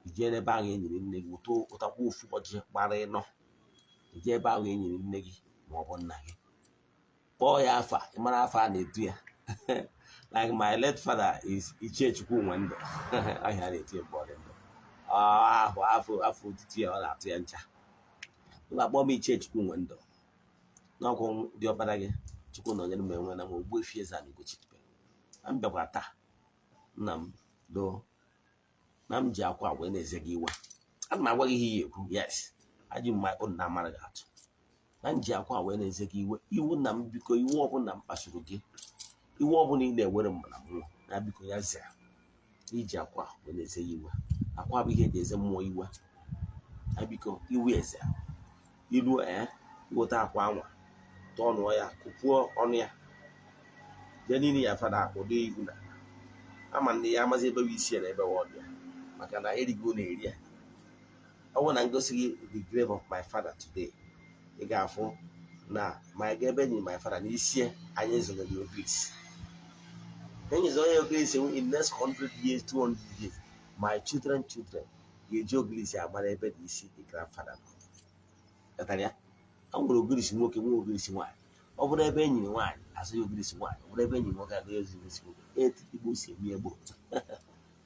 ijee n'ebe ahụ e nyere nne gị, weta, wụtakwa ofu ọjị gbara ịnọ, ijee ebe ahụ e nyere nne gị ma ọ bụ nna gị, kpọọ ya afa. Ịmara afa a na-etu ya? Like my late father is Ichie Chukwu Nwendụ. Ọhịa na-eti mgbe ọ dị ndụ ahụ afọ otutu ya, ọ na-atụ ya ncha. Ụlọ akpọ m Ichie Chukwu Nwendụ n'ọkwụ dị ọkpara gị. Chukwu nọnyere m, enwe na m Ogbuefi Eze-Ana Ugochitubelu na m bịakwa taa. Nna m, doo na m ji akwa wee na-eze gị iwe. Ana m agwa gị ihe iyi ekwu. Yes, aji m my own na amara gị atụ na m ji akwa wee na-eze gị iwe. Iwu nna m, biko, iwu ọbụla m kpasuru gị, iwe ọbụla ị na-ewere m na mmụọ na, biko, ya zere. Iji akwa wee na-eze ya iwe, akwa bụ ihe eji eze mmụọ iwe na, biko, iwe eze ilu. Ee, iweta akwa anwa, tọnụọ ya, kụpuo ọnụ ya, jee n'ili ya. Fada akpọdo ihu na ama nne ya, amazi ebe bụ isi ya na ebe ọ dị ya, maka na erigo na-eri ya. Ọ bụrụ na ngosi gị the grave of my father today, ị ga-afụ na ma ga ebe enyi my father na isi anyị zonyere ogirisi, enyizi onye ogirisi. In next 100 years, 200 years, my children children ga-eji ogirisi amara ebe dị isi the grandfather nọ. Ghọtara ya? A nwere ogirisi nwoke, nwee ogirisi nwaanyị. Ọ bụrụ ebe enyi nwaanyị, asụ ya ogirisi nwaanyị. Ọ bụrụ ebe enyi nwoke, agụ ya ogirisi nwoke. Etu Igbo si eme egbo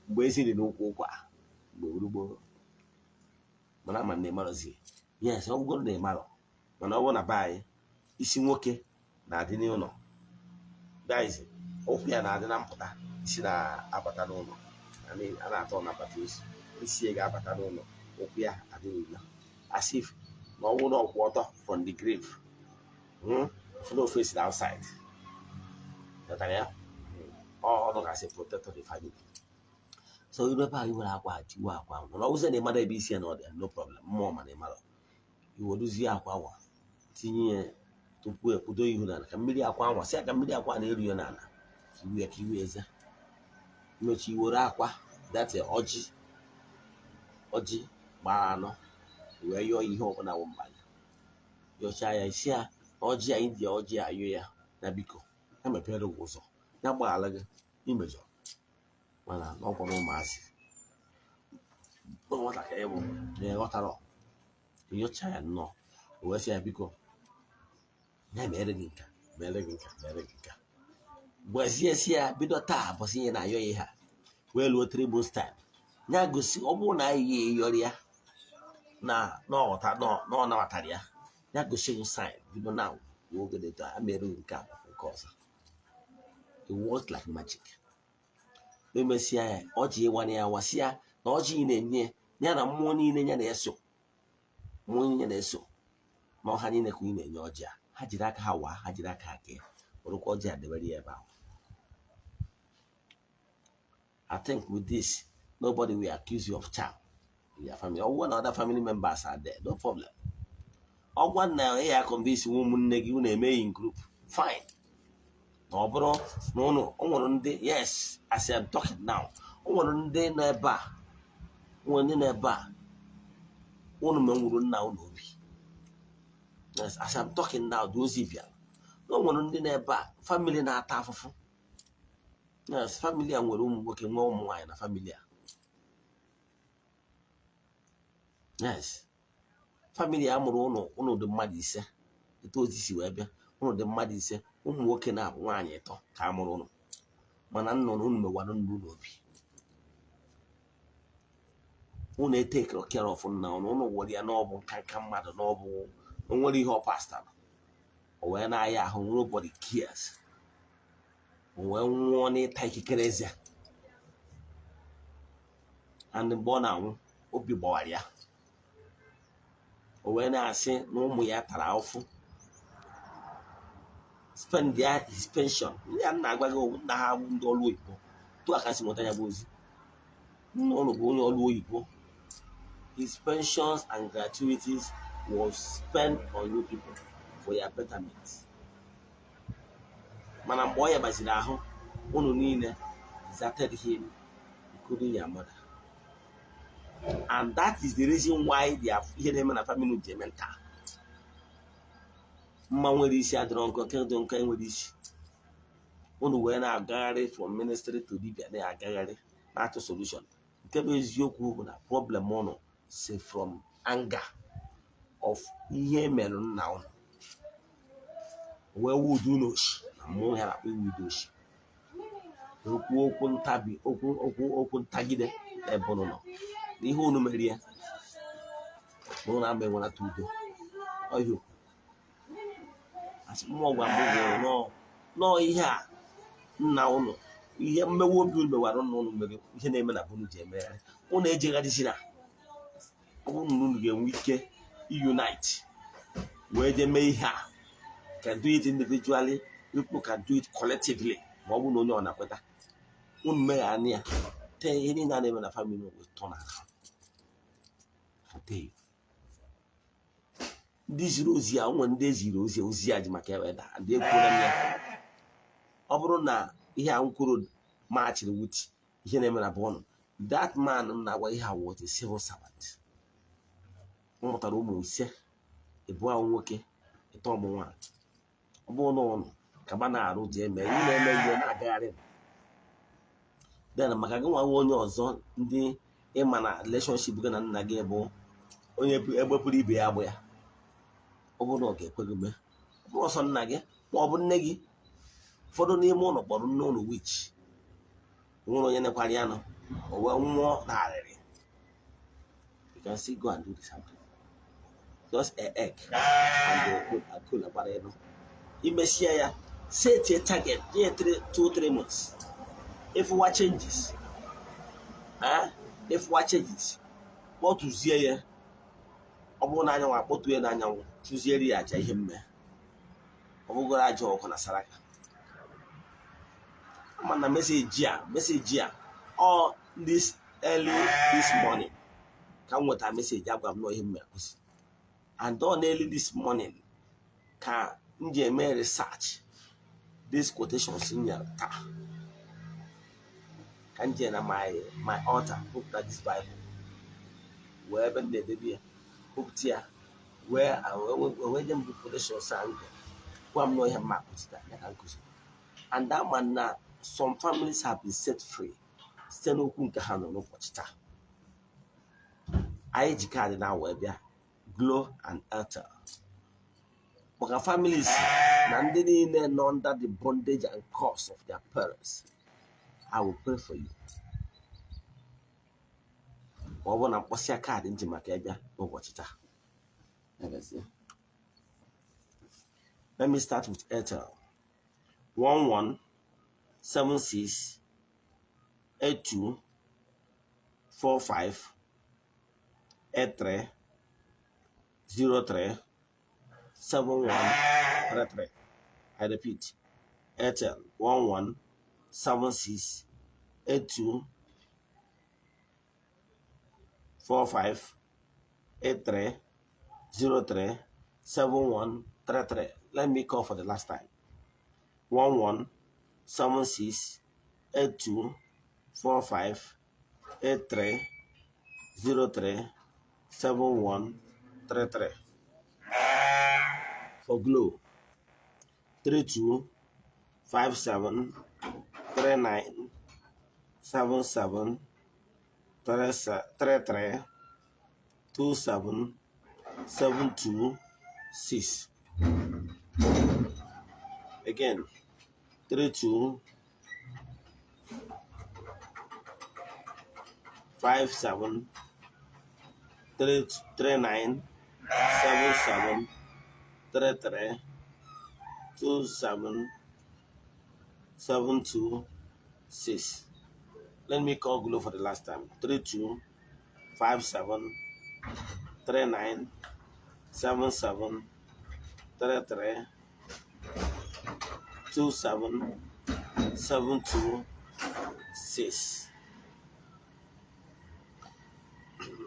mgbe esi dị n'ụkwụ ụkwa mgbe urugbo. Mana ama na ịmarọzi. Yes, ọ bụgoro na ịmarọ, mana ọ bụrụ na be anyị, isi nwoke na-adị n'ụlọ guys, ụkwụ ya na-adị na mpụta, isi na-abata n'ụlọ. A na-atọ na-abata ozu, isi ya ga-abata n'ụlọ, ụkwụ ya adị n'ilo, as if na ọ bụrụ na ọ kwụ ọtọ from the grave, flow face outside. Ghọtara ya? Ọ nọgasị protector the family. So iru ebe ahụ, iwere akwa tiwe akwa. Mana ọ bụzie na ịmara ebe isi ya na ọ dị, no problem. Mmụọ mana ịmara, iweruzie akwa nwa, tinye ya tupu ekpudo ihu n'ala, ka mmiri akwa anwa si ka mmiri akwa na-eru ya n'ala, ka iwe ya, ka iwe eze mmechi. Iwere akwa dati, ọjị, ọjị gbara anọ, wee yọọ ihe ọbụla wụ mkpa gị. Yọchaa ya, isi ya na ọjị anyị ji ọjị ayọ ya na, biko, ya mepere gị ụzọ, ya gbaghara gị imejọ. Mana n'ọkwara ụmụazị na nwatakịrị bụ na ịghọtara. Yọcha ya nnọọ, o wee sị ya, biko, ya mere gị nka, mere gị nka, mere gị nka. Gwazie si ya bido taa, bọsị ihe na-ayọ ya ihe a wee luo 3 months time, ya gosi. Ọ bụrụ na anyị ya eyọrọ ya na na ọ nabatara ya, ya gosi gị sign bido now ruo oge dị etu a mere gị nke a nke ọzọ. It works like magic. Emesịa ya, ọjị ịwana ya, wasị ya na ọjị ị na-enye ya na mmụọ niile ya na-eso, mmụọ niile na-eso na ọha niile ka ị na-enye ọjị a, ha jiri aka ha waa, ha jiri aka ha kee, werekwa ọjị a debere ya ebe ahụ. I think with this, nobody will accuse you of charm in your family. Or when other family members are there, no problem. Ọgwa na ya convince ụmụnne gị, unu eme in group, fine. Na ọ bụrụ na ụnụ o nwere ndị, yes, as I'm talking now, o nwere ndị nọ ebe a, o nwere ndị nọ ebe a, unu menwuru nna unu obi. Yes, as I'm talking now, dị ozi bịara na o nwere ndị nọ ebe a, family na-ata afụfụ. Yes, family a nwere ụmụ nwoke, nwee ụmụ nwaanyị na family a. Yes, family a mụrụ ụnụ, ụnụ dị mmadụ ise. Etu ozi si wee bịa, ụnụ dị mmadụ ise, ụmụ nwoke na-abụ, nwaanyị ịtọ ka a mụrụ ụnụ. Mana nnụnụ unu mewara nnu unu obi, unu etekere care of nna ụnụ. Ụnụ were ya na ọ bụ nka nka mmadụ, na ọ bụ o nwere ihe ọ pastara, o wee na-aya ahụ, nobody cares. O wee nwụọ n'ịta ikikere eze. And mgbe ọ na-anwụ, obi gbawara ya. O wee na-asị na ụmụ ya tara ụfụ, spend ya his pension. Ndị a na-agwa gị, nna ha bụ ndị ọrụ oyibo. Tụ aka si nweta ya bụ ozi, nna ụnụ bụ onye ọrụ oyibo. His pensions and gratuities was spent on you people for your betterment. Mana mgbe ọ yabaziri ahụ, Unu niile deserted him, including your mother, and that is the reason why they are ihe na-eme na family ji eme nta. Mma nwere isi adịrọ nkọ, nke dị nkọ enwere isi. Unu wee na-agagharị from ministry to dibia, na-agagharị na-achọ solution. Nke bụ eziokwu bụ na problem unu si from anger of ihe mere nna unu wee wudu unu oshi na mmụọ ya na-akpọ iwudu oshi. Okwu okwu ntabi, okwu okwu okwu ntagide ebe unu nọ na ihe unu mere ya na unu ama enwenata udo ọhịa. Asị mmụọ gwa m bụ nọọ ihe a nna unu, ihe mmewe obi unu mewara nna unu mere, ihe na-eme na bunu ji emegharị unu ejegharịzina. Ọ bụrụ na unu ga-enwe ike unite wee jee mee ihe a, can do it individually, people can do it collectively. Ma ọ bụrụ na onye ọ na-akweta unu megharị ya tee, ihe niile a na-eme na family will turn around. I tell you. Ndị ziri ozi a nwere ndị eziri ozi, ozi a ji maka ya wee daa. Ndị ekwuola m ya, ọ bụrụ na ihe a m kwuru machiri with ihe na-eme na bọọlụ, that man m na-agwa ihe a was a civil servant. M mụtara ụmụ 5, ịbụọ nwoke, ịtọ ụmụ nwaanyị. Ọ bụrụ na ụnụ ka ba na-arụ ji eme ihe na-eme ihe na-agagharị, then maka gị nwa onye ọzọ, ndị ịma na relationship gị na nna gị bụ onye egbepụrụ ibe ya agbụ ya. Ọ bụrụ na ọ ga-ekwe gị mee, ọ bụrụ ọsọ nna gị ma ọ bụ nne gị, ụfọdụ n'ime ụlọ kpọrọ nne ụlọ witch, nwere onye nekwara ya nọ, o wee nwụọ narịrị. You can still go and do the same thing, just a egg and the cola gbara elu. Imesie ya, set a target nye 3, 2, 3 months. Ịfụwa changes, eh, ịfụwa changes, kpọtụzie ya. Ọ bụrụ na anyanwụ akpọtụ ya n'anyanwụ, chụziere ya aja ihe mme. Ọ bụgoro aja ọkụ na saraka. Ama na message a ọ this early this morning ka m nweta message agwa m na ihe mme akwụsị, and on early this morning ka m ji eme research this quotations m nyere taa, ka m jee na my altar, bupụta this Bible wee ebe m na-edebe ya, bupụta ya wee nye m the quotations a ngụ gwa m na ihe mma akụzi taa ya ka nkụzi. And ama na some families have been set free site n'okwu nke ha nọ n'ụbọchị taa. Anyị ji kaadị na wee bịa Glo and Airtel maka families na ndị niile nọ under the bondage and curse of their parents. I will pray for you ma ọ bụrụ na mkpọsịa kaadị nji maka ịbịa n'ụbọchị taa. Agazie. Let me start with Airtel. 1176824583037133. I repeat, Airtel, 1176824583037133. Let me call for the last time. 1176824583037133. For Glo, 3257397733327726. Again, 3257397733277726. Let me call Glo for the last time. 32573973327726.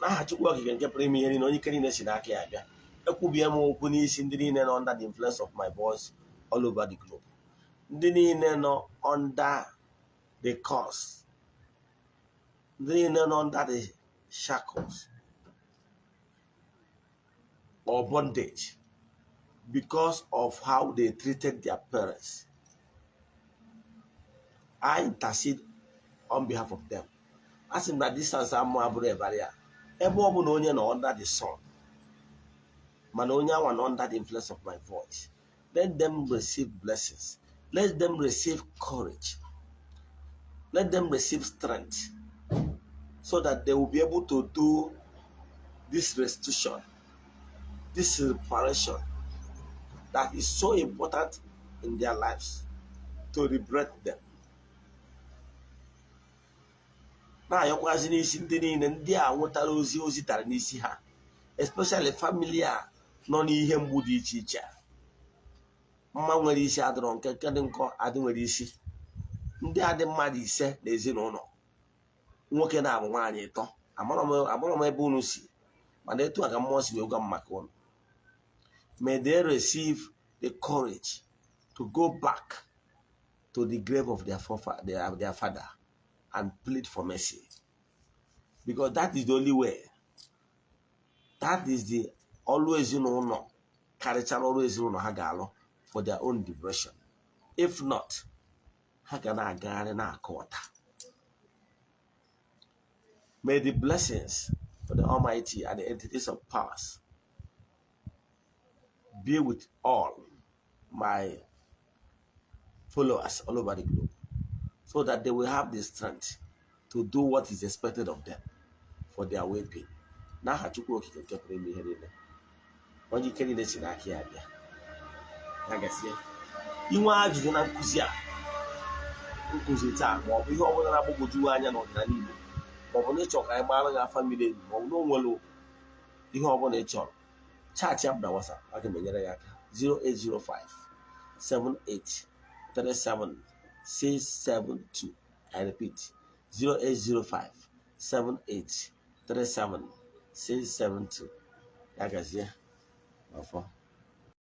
N'aha Chukwu Okike nke pụrụ ime ihe niile, onye ike niile si n'aka ya bịa, ekwubie m okwu n'isi ndị niile nọ under the influence of my voice all over the globe, ndị niile nọ under The curse, ndị niile nọ under the shackles or bondage because of how they treated their parents, I intercede on behalf of them. A sị m na distance amụ abụrụ ebara ya. Ebe ọ bụla onye nọ under the sun, mana onye anwa nọ under the influence of my voice, let them receive blessings, let them receive courage, let them receive strength, so that they will be able to do this restitution, this reparation that is so important in their lives to liberate them. Na-ayọkwazi n'isi ndị niile ndị a nwetara ozi ozi tara n'isi ha, especially family a nọ n'ihe mgbu dị iche iche. Mma nwere isi adịrọ nke nke dị nkọ adị nwere isi. Ndị a dị mmadụ 5 na ezinụlọ, nwoke na-abụ, nwaanyị ịtọ. Amarọ m ebe unu si, mana etu a ka mmụọ si wee gwa m maka unu. May they receive the courage to go back to the grave of their forefather, their father, and plead for mercy, because that is the only way. That is the ọlụ ezinụlọ karịchara ọrụ ezinụlọ ha ga-alụ for their own liberation. If not, ha ga na-agagharị na-akụ ọta. May the blessings of the Almighty and the entities of powers be with all my followers all over the globe, so that they will have the strength to do what is expected of them for their well-being. N'aha Chukwu Okike nke pụrụ ime ihe niile, onye ike niile si n'aka ya bịa, ya gasie. Inwe ajụjụ na nkụzi a nkụzi taa, ma ọ bụ ihe ọbụla na-agbagwoju anya n'ọdịnala Igbo, ma ọ bụ na ịchọ ka anyị gbara gị afa miri emi, ma ọ bụ na o nwere ihe ọbụla ị chọrọ, chat ya m na WhatsApp, aga m enyere ya aka: 0805 78 37 672. I repeat, 0805 78 37 672. Ya gazie ọfọ.